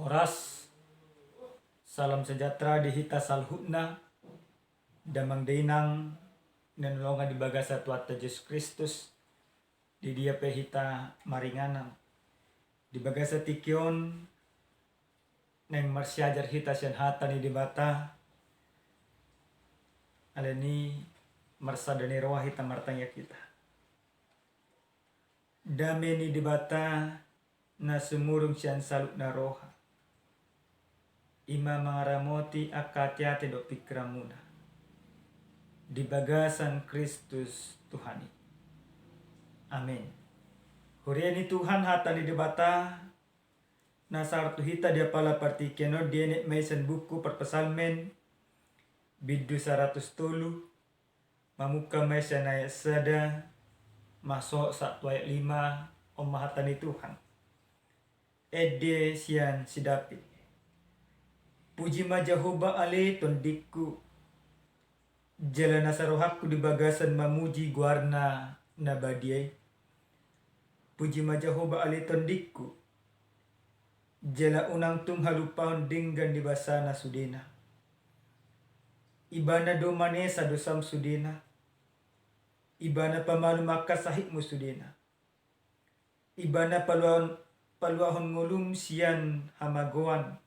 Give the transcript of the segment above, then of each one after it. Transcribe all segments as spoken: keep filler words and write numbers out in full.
Horas, salam sejahtera di hita saluhutna, damang dainang na hinaholongan di bagasan Tuhanta Jesus Kristus, di dia pe hita maringanan. Di bagasan tingki on, naeng marsiajar hita sian hata ni Debata, alani i marsada ni roha hita martangiang hita. Dame ni Debata na sumurung sian saluhutna roha, i ma mangaramoti angka ateate dohot pingkiranmuna di bagasan Kristus Tuhan i. Amen. Huria ni Tuhan, hata ni Debata na sahat tu hita di apala partingkian on dienet ma i sian buku Parpsalmen bindu saratus tolu, mamungka ma i sian ayat sada, masohot sahat tu ayat lima. On ma hata ni Tuhan. Ende sian si David. Puji ma Jahowa ale tondingku, jala nasa rohangku di bagasan mamuji goarna na badia i. Puji ma Jahowa ale tondingku, jala unang tung halupahon denggan ni basana sudena. Ibana do manesa dosam sudena. Ibana pamalum angka sahitmu sudena. Ibana paluahon, paluahon ngolum sian hamagoan.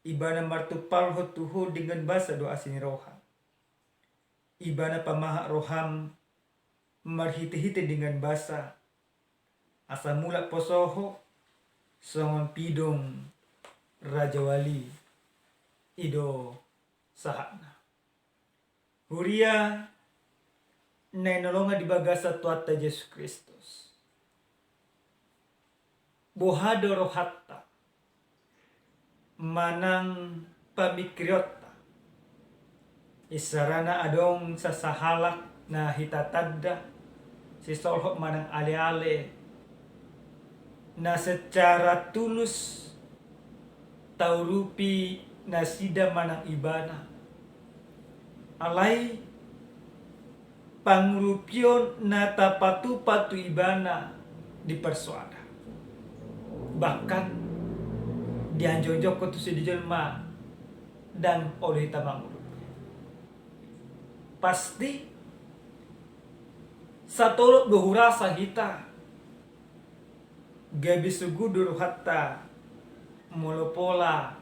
Ibana martumpalhon tu ho denggan basa dohot asi ni roha. Ibana pamahat roham marhitehite denggan basa, asa mulak poso ho songon pidong rajawali. I do sahatna. Huria na hinaholongan di bagasan Tuhanta Jesus Kristus. Boha do rohanta manang pamingkirionta? Isarana adong sasahalak na hita tanda, sisolhot manang aleale, na secara tulus taurupi nasida manang ibana. Alai pangurupion na tapatupa tu ibana diparsoada. Bahkan dianjongjonghon tu sude jolma ndang olo hita mangurupi. Pasti satolop do hurasa hita gabe sogo do rohanta molo pola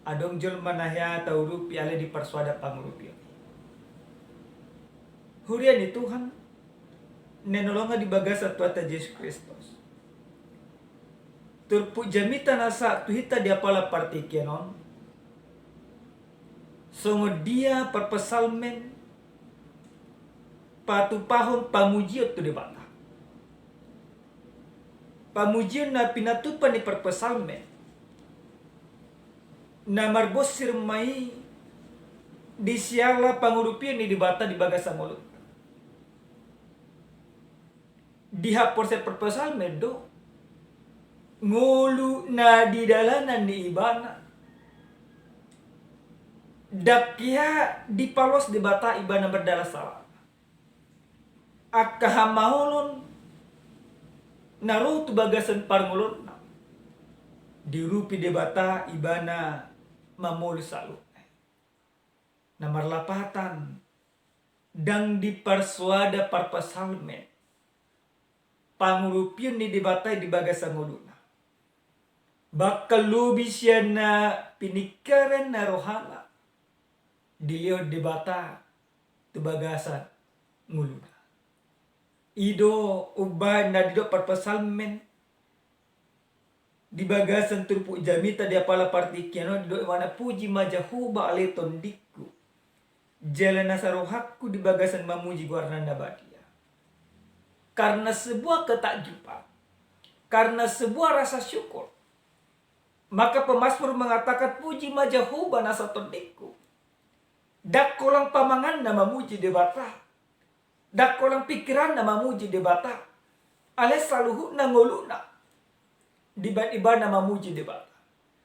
adong jolma na hea taurupi alai diparsoada pangurupion. Huria ni Tuhan na hinaholongan di bagasan Tuhanta Jesus Kristus. Turpuk jamita na sahat tu hita di apala partingkian on, songon dia parpsalmen patupahon pamujion tu Debata. Pamujion na pinatupa ni parpsalmen na marbonsir ma i di siala pangurupion ni Debata di bagasan ngolunta. Dihaporseai parpsalmen do ngolu na di dalanan ni ibana. Ndang hea dipaloas Debata ibana mardalan sahalakna. Angka hamaolon na ro tu bagasan parngoluonna diurupi Debata ibana mamolus saluhutna. Na marlapatan, ndang diparsoada parpsalmen pangurupion ni Debata i di bagasan ngoluna. Bahkan lobi sian na piningkiran na rohana dilehon Debata tu bagasan ngoluna. I do umbahen na didok parpsalmen di bagasan turpuk jamita di apala partingkian on, didok ibana, "Puji ma Jahowa ale tondingku, jala nasa rohangku di bagasan mamuji goarna na badia." Karena sebuah ketakjuban, karena sebuah rasa syukur, maka pemazmur mengatakan, "Puji ma Jahowa nasa tondingku." Ndang holan pamanganna mamuji Debata. Ndang holan pingkiranna mamuji Debata. Alai saluhutna ngoluna dibahen ibana mamuji Debata.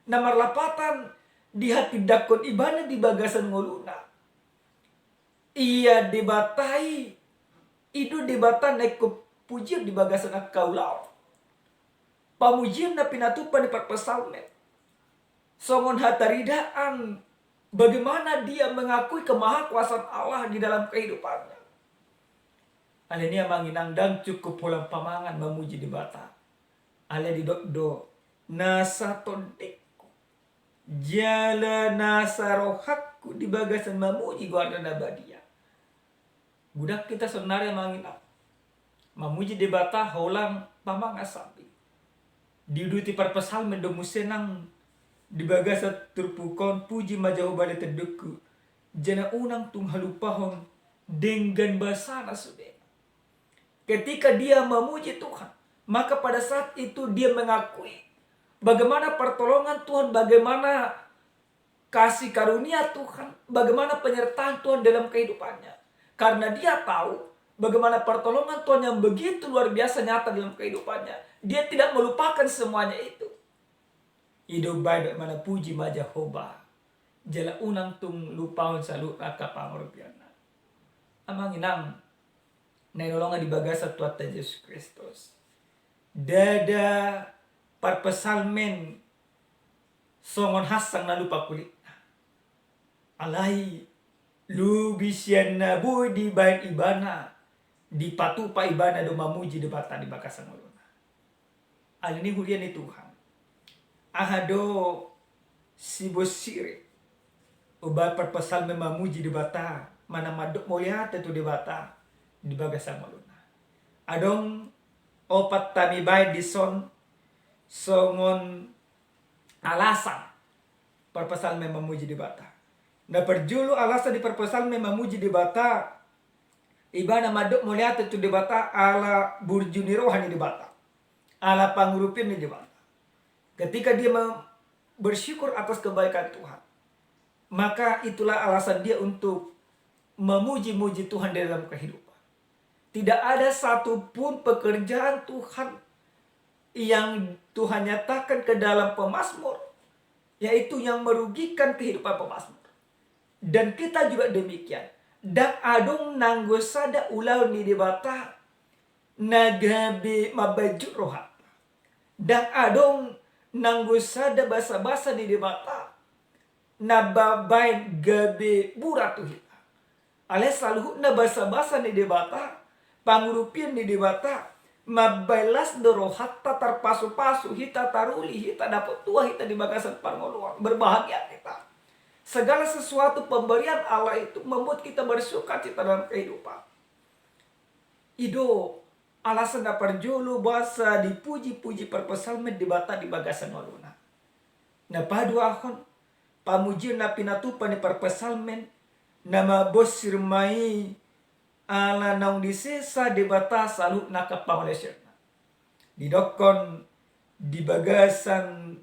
Na marlapatan dihatindangkon ibana di bagasan ngoluna. Ia Debata i, i do Debata na ingkon pujion di bagasan angka ulaon. Pamujion na pinatupa ni parpsalmen. songon hataridaan bagaimana dia mengakui kemahakuasaan Allah di dalam kehidupannya. Alani i amang inang, ndang cukup holan pamangan mamuji Debata. Alai didok do, nasa tondingku jala nasa rohangku di bagasan mamuji goarna na badia. Godang hita saonari amang inang mamuji Debata holan pamangan sambing. Diuduti parpsalmen do muse nang di bagasan turpuk on, puji ma Jahowa ale tondingku, jala unang tung halupahon denggan basana sudena. Ketika dia memuji Tuhan, maka pada saat itu dia mengakui bagaimana pertolongan Tuhan, bagaimana kasih karunia Tuhan, bagaimana penyertaan Tuhan dalam kehidupannya. Karena dia tahu bagaimana pertolongan Tuhan yang begitu luar biasa nyata dalam kehidupannya. Dia tidak melupakan semuanya itu. I do umbahen didok, mana puji ma Jahowa, jala unang tung lupahon saluhut angka pangurupionna. Amang inang na hinaholongan di bagasan Tuhanta Jesus Kristus, ndada parpsalmen songon hansang na lupa kulitna. Alai lobi sian na boi dibahen ibana, dipatupa ibana do mamuji Debata di bagasan ngoluna. Alani i huria ni Tuhan, aha do sibonsiri umbahen parpsalmen mamuji Debata, manang mandok mauliate tu Debata di bagasan ngoluna? Adong opat hami bahen dison songon alasan parpsalmen mamuji Debata. Na parjolo alasan ni parpsalmen mamuji Debata, ibana mandok mauliate tu Debata ala burju ni roha ni Debata, ala pangurupion ni Debata. Ketika dia me-, bersyukur atas kebaikan Tuhan, maka itulah alasan dia untuk memuji-muji Tuhan di dalam kehidupan. Tidak ada satu pun pekerjaan Tuhan yang Tuhan nyatakan ke dalam pemazmur, yaitu yang merugikan kehidupan pemazmur. Dan kita juga demikian. Ndang adong nanggo sada ulaon ni Debata na gabe mambaenjut rohanta. Ndang adong nanggo sada basabasa ni Debata na mambaen gabe mura tu hita. Alai saluhutna basabasa ni Debata, pangurupion ni Debata, mambaen las do rohanta, tarpasupasu hita, taruli hita, dapot tua hita di bagasan parngoluon, berbahagia kita. Segala sesuatu pemberian Allah itu membuat kita bersukacita dalam kehidupan. I do alasan na parjolo boasa dipuji-puji parpsalmen Debata di bagasan ngoluna. Na paduahon, pamujion na pinatupa ni parpsalmen na mambonsir ma i ala naung disesa Debata saluhut na angka pangalaosionna. Didokkon di bagasan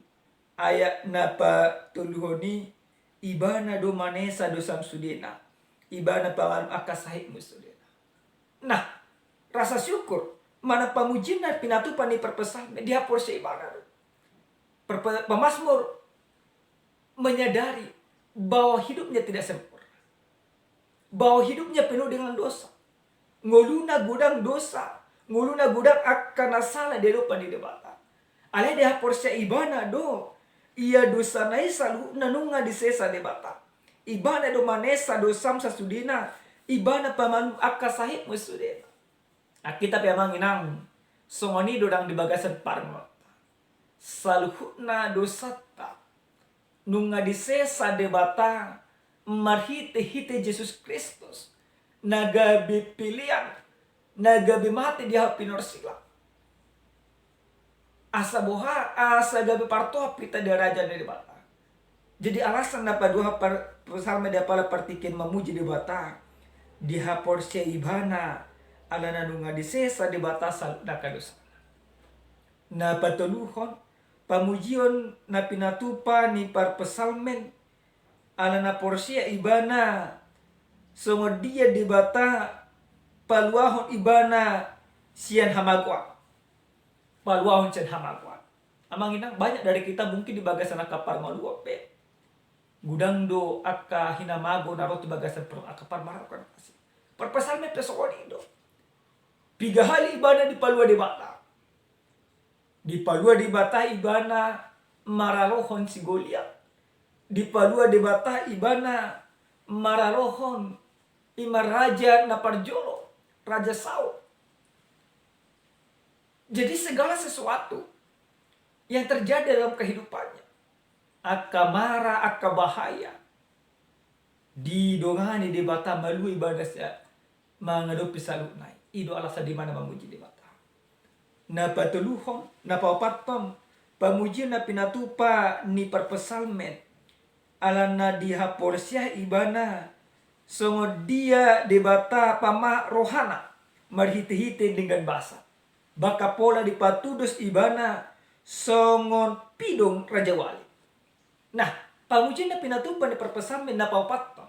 ayat na patoluhon i, ibana do manesa dosam sudena, ibana pamalum angka sahitmu sudena. Nah, rasa syukur manang pamujion na pinatupa ni parpsalmen dihaporseai ibana do. Perpe-, pemazmur menyadari bahwa hidupnya tidak sempurna, bahwa hidupnya penuh dengan dosa. Ngoluna godang dosa, ngoluna godang angka na sala di adopan ni Debata. Alai dihaporseai ibana do, ia dosana i saluhutna nunga disesa Debata. Ibana do manesa dosam sasudena, ibana pamalum angka sahitmu sudena. Alkitab i amang inang, songon i do nang di bagasan parngoluonta. Saluhutna dosanta nunga disesa Debata marhite-hite Jesus Kristus, na gabe pelean, na gabe mate di ahu pinorsilang. Asa boha, asa gabe partohap hita di harajaon ni Debata. Jadi alasan na paduahon par-, psalmen di apala partingkian mamuji Debata, dihaporseai ibana, alana nunga disesa Debata saluhutna angka dosana. Na patoluhon, pamujion na pinatupa ni parpsalmen, alana porsea ibana songon dia Debata paluahon ibana sian hamagoan. Paluahon sian hamagoan. Amang inang, banyak dari kita mungkin di bagasan angka parngoluon pe godang do angka hinamago na ro tu bagasan par-, angka parmaraukan asi. Parpsalmen pe songon i do. Piga hali ibana dipalua Debata. Dipalua Debata ibana maralohon si Goliat. dipalua Debata ibana maralohon ima raja na parjolo, Raja Saul. Jadi segala sesuatu yang terjadi dalam kehidupannya, angka mara, angka bahaya, didongani Debata malua ibana sian mangadopi saluhutna i. I do alasan dimana mamuji Debata. Na patoluhon, na paopathon, pamujion na pinatupa ni parpsalmen, alana dihaporseai ibana songon dia Debata pamaha rohana marhitehite denggan basa. Bahkan pola dipatudos ibana songon pidong rajawali. Nah, pamujion na pinatupa ni parpsalmen na paopathon,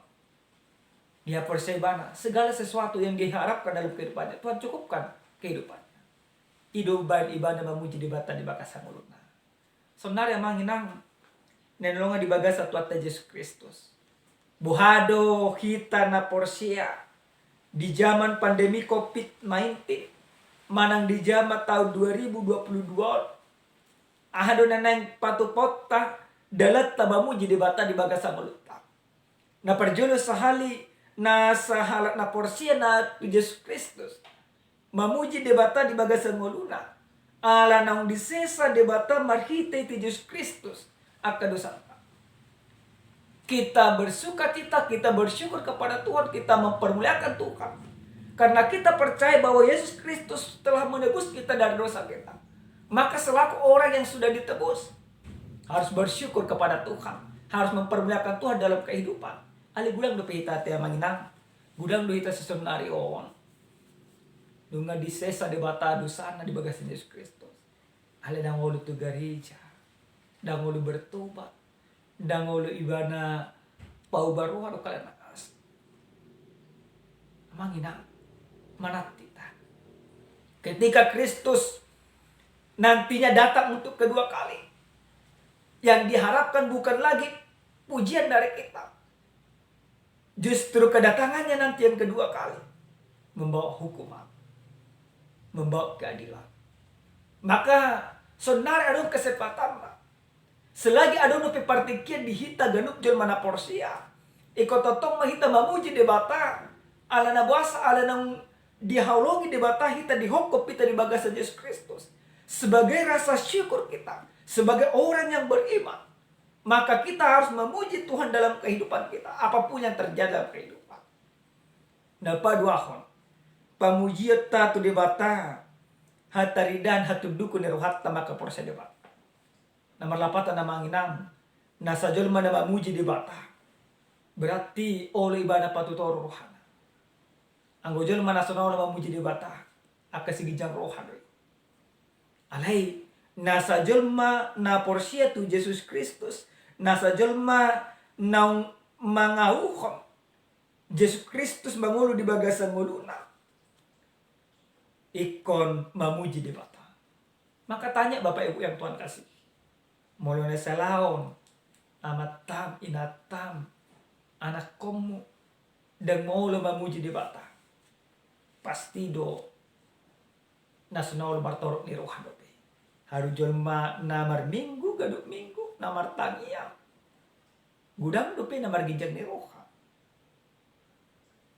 dihaporseai ibana segala sesuatu yang diharapkan dalam kehidupannya, Tuhan cukupkan kehidupannya. I do umbahen ibana mamuji Debata di bagasan ngoluna. Saonari amang inang na hinaholongan di bagasan Tuhanta Jesus Kristus, boha do hita na porsea di jaman pandemi covid nineteen manang di jaman taon dua ribu dua puluh dua on? Aha do na naeng patupaonta dalanta mamuji Debata di bagasan ngolunta? Na parjolo sahali, na sahalak na porsea na tu Jesus Kristus mamuji Debata di bagasan ngoluna, ala naung disesa Debata marhitehite Jesus Kristus angka dosanta. Kita bersukacita, kita bersyukur kepada Tuhan, kita mempermuliakan Tuhan. Karena kita percaya bahwa Yesus Kristus telah menebus kita dari dosa kita. Maka selaku orang yang sudah ditebus, harus bersyukur kepada Tuhan, harus mempermuliakan Tuhan dalam kehidupan. Alai godang dope hita ate amang inang, godang do hita saonari on nunga disesa Debata dosana di bagasan Jesus Kristus. Alai ndang olo tu gareja, ndang olo bertobat, ndang olo ibana pauba roha dohot kalana as. Amang inang, manat hita. Ketika Kristus nantinya datang untuk kedua kali, yang diharapkan bukan lagi pujian dari kita. Justru kedatangannya nanti yang kedua kali membawa hukuman, membawa keadilan. Maka saonari adong kesempatanna. Selagi adong dope partingkian di hita ganup jolma na porsea, ingkon tongtong ma hita mamuji Debata, ala na boasa, ala naung dihaholongi Debata hita, dihophop hita di bagasan Jesus Kristus sebagai rasa syukur kita, sebagai orang yang beriman. Maka kita harus memuji Tuhan dalam kehidupan kita, apapun yang terjadi dalam kehidupan. Na paduahon, pamujionta tu Debata, hataridaan, hatundukon ni rohanta mangkaporseai Debata. Na marlapatan amang inang, na sajolma na mamuji Debata, berarti olo ibana patutoru rohana. Anggo jolma na so na olo mamuji Debata, angka siginjang roha do i. Alai na sajolma na porsea tu Jesus Kristus, na sajolma naung mangauhon Jesus Kristus mangolu di bagasan ngoluna, ingkon mamuji Debata. Maka tanya Bapak Ibu yang Tuhan kasih, molo na salaon amantam, inantam, anakkonmu ndang molo mamuji Debata, pasti do na so na olo martorop ni roha dope. Haru jolma na marminggu, ganup minggu, na martangiang, godang dope na marginjang ni roha.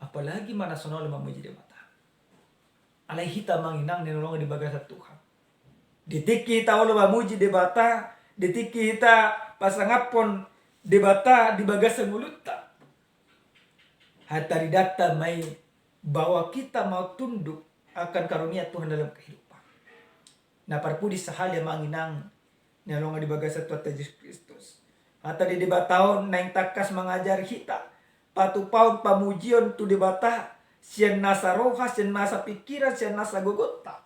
Apalagi ma na so na olo mamuji Debata. Alai hita amang inang na hinaholongan di bagasan Tuhan, di tingki hita olo mamuji Debata, di tingki hita pasangaphon Debata di bagasan ngolunta, hataridaanta ma i bahwa kita mau tunduk akan karunia Tuhan dalam kehidupan. Na parpudi sahali amang inang na hinaholongan di bagasan Tuhanta Jesus Kristus, hata ni Debata on naeng tangkas mangajari hita patupahon pamujion tu Debata sian nasa roha, sian nasa pikiran, sian nasa gogonta.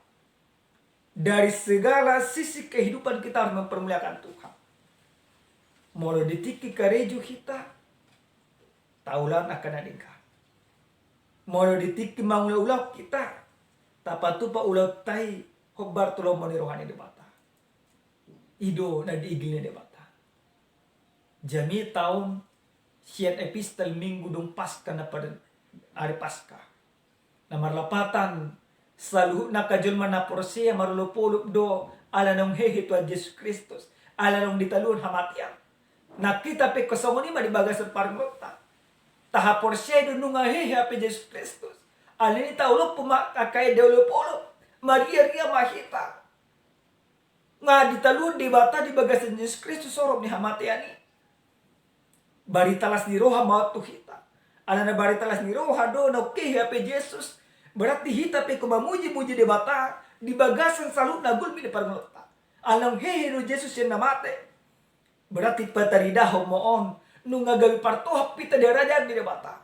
Dari segala sisi kehidupan kita harus mempermuliakan Tuhan. Molo di tingki karejo hita, taulahon angka na denggan. Molo di tingki mangulahulahon hita, tapatupa ulaonta i hombar tu lomo ni roha ni Debata. I do na diigil ni Debata. Jamita on sian epistel Minggu dung Paska na pada ari Paska. Na marlapatan, saluhutna angka jolma na porsea marolopolop do ala naung hehe Tuhan Jesus Kristus, ala naung ditaluhon hamatean. Nang hita pe songon i ma di bagasan parngoluonta. Tahaporseai do nunga hehe hape Jesus Kristus. Alani i taolopon ma angka ende olopolop. Mariaria ma hita. Nga ditaluhon Debata di bagasan Jesus Kristus sorop ni hamatean i. Barita las ni roha ma on tu hita. Alana barita las ni roha do naung hehe hape Jesus. Berarti hita pe ingkon mamujimuji Debata di bagasan saluhut na gulmit ni parngoluonta. Alana naung hehe do Jesus sian na mate. Berarti pataridahon ma on nunga gabe partohap hita di harajaon ni Debata.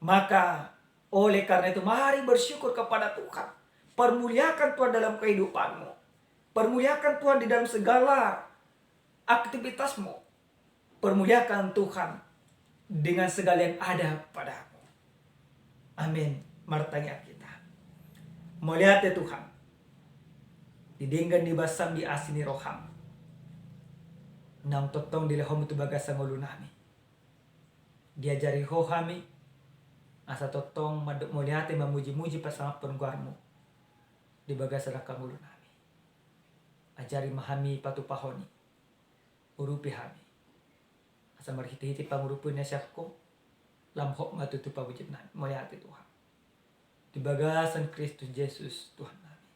Maka oleh karena itu mari bersyukur kepada Tuhan. Permuliakan Tuhan dalam kehidupanmu. Permuliakan Tuhan di dalam segala aktivitasmu. Permuliakan Tuhan dengan segala yang ada padamu. Amin. Martangiang hita. Mauliate Tuhan. Di denggan ni basam, di asi ni roham, naung tongtong dilehonmu tu bagasan ngolunami. Diajari ho hami asa tongtong mandok mauliate, mamujimuji, pasangaphon goarmu di bagasan angka ngolunami. Ajari ma hami patupahon i. Urupi hami asa marhitehite pangurupion na sian ho lam hot ma tutu pamujionami. Mauliate Tuhan. Di bagasan Kristus Jesus Tuhannami.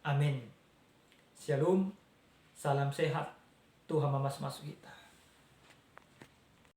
Amin. Syalom. Salam sehat. Tuhan mamasumasu hita.